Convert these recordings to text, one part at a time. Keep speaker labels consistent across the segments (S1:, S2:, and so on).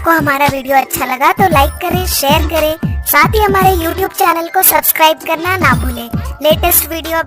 S1: आपको हमारा वीडियो अच्छा लगा तो लाइक करें, शेयर करें, साथ ही हमारे YouTube channel को सब्सक्राइब करना ना भूलें। लेटेस्ट वीडियो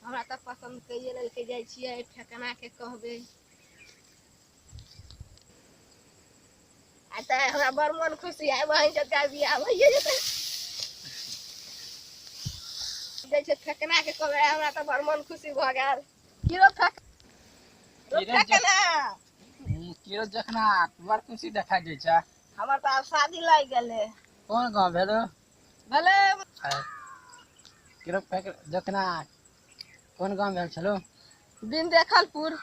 S2: हमरा तऽ पसन्द कैये लेलकै। जाइ छियै फेकना के कहबै। आ तऽ हमरा बड़ मन खुशी आइ बहिन सबके बियाह भइए जेतै। जाइ छियै फेकना के कहबै, हमरा तऽ बड़ मन खुशी भऽ गेल। की रौ फेकना?
S3: की रौ जखना, बड़ खुशी देखा जाइ छै।
S2: हमर तऽ आब शादी लागि गेलै।
S3: कोन गाँव भेलो?
S2: भेलै।
S3: की रौ जखना, कोन गाँव भेल छलो?
S2: दिन देखलपुर।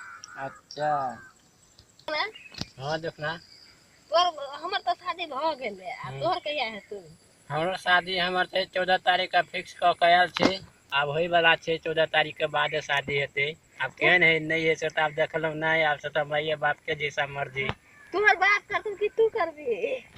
S3: अच्छा हाँ देखना।
S2: तोहर हमर तऽ शादी भऽ गेलै, आ तोहर कहिया हेतौ?
S3: हमरो शादी हमर छै 14 तारीख के फिक्स कऽ के आयल छै, आब होय वाला छै। 14 तारीख के बाद शादी हेतै। आब केहन है नहि है से तऽ आब देखलहुँ नहि, आब से तऽ माइये बाप के जैसा मर्जी।
S2: तोहर बाप करतौ कि तू करबी?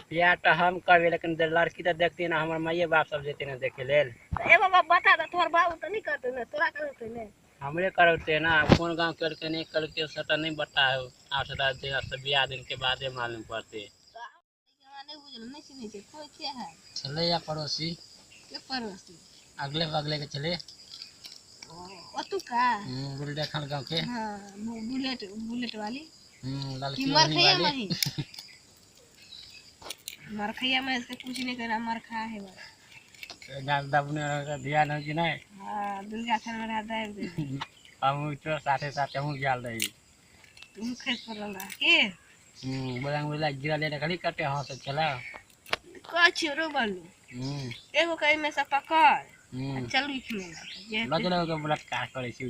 S3: बियाह तऽ हम करबै, लेकिन लड़की तऽ देखती ने, हमर माइये बाप सब जेतै ने देखे लेल।
S2: ए बाबा बता दे, तोहर बाबू तऽ नहि करतौ ने, तोरा करतौ ने?
S3: हमरे करौते ना। आब कोन गाँव केलकै नहि केलकै से तऽ नहि बताउ, आब से तऽ बियाह दिन के बादे मालूम पड़तै।
S2: हमरा नहि बुझल, नहि चिन्है छै कोइ, के है?
S3: छलै या पड़ोसी।
S2: के पड़ोसी?
S3: अगले बगले के छलै।
S2: ओतुका?
S3: बुलडेखन गाँव के।
S2: हाँ बुलेट, बुलेट वाली।
S3: लड़की
S2: मरखैया मही। मरखैया में इसके कुछ नहीं करना, मरखा है बस।
S3: दबने ध्यान हो कि नहीं?
S2: हाँ दुर्गा थान में रहा दाबि दे।
S3: हम तो साथे साथे हम गेल रही।
S2: तुम खसि पड़ल रहा के?
S3: बोला बोला गिरल रहे खाली कटे हंस छला।
S2: कह रो बोलू एगो कहीं में से पकड़ चलू।
S3: लगल के बलात्कार करै छी।